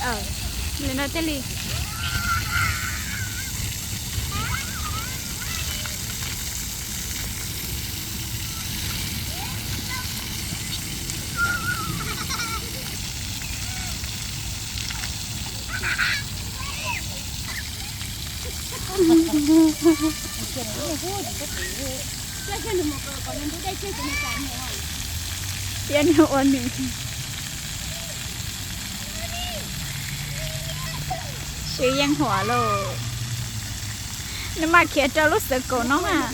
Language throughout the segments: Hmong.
Li no thiaj li. Peb nws ua nws. Siv yeeb huam lauj. Nws mas khiav rau lub xwm kaum no mas.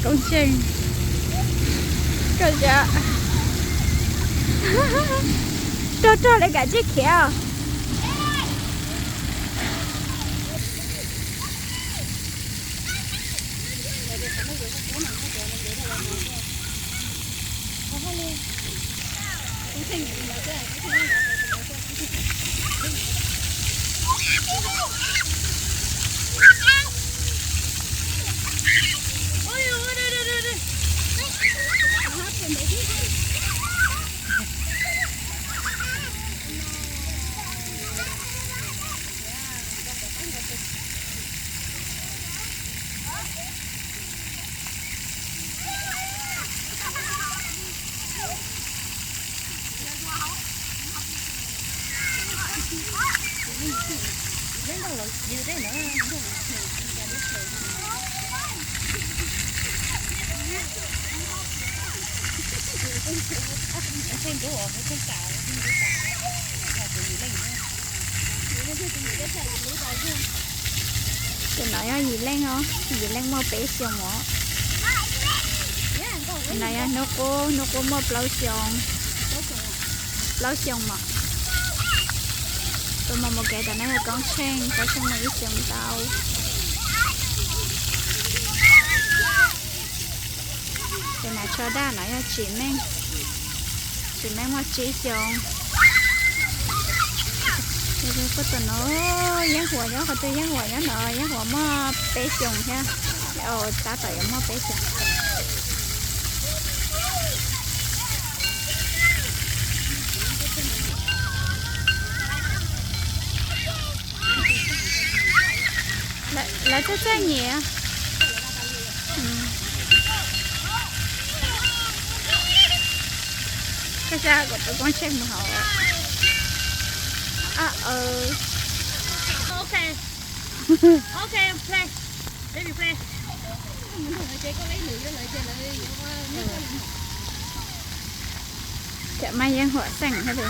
Koob Tsheej, koj, rog rog li kam tsij khiav. Tus no yog yim leej os, yim leej muaj peb xyoos os. No yog hnub qub, hnub qub muaj plaub xyoos, plaub xyoos mas. Tus mus mus kev tom no yog Koob Tsheej, Koob Tsheej muaj ib xyoos ntau. Tus no tsho daj no yog Tsim Meej, Tsim Meej muaj tsib xyoos. Tus no yeeb huam nyob qhov twg, yeeb huam nyob no, yeeb huam muaj peb xyoos thiab. Tab tom yuav muaj peb xyoos. Lawv txawj txawj nyiam. Koj xav kom tus Koob Tsheej mus hauv. Tseem mas yeeb huam xeem thiab li.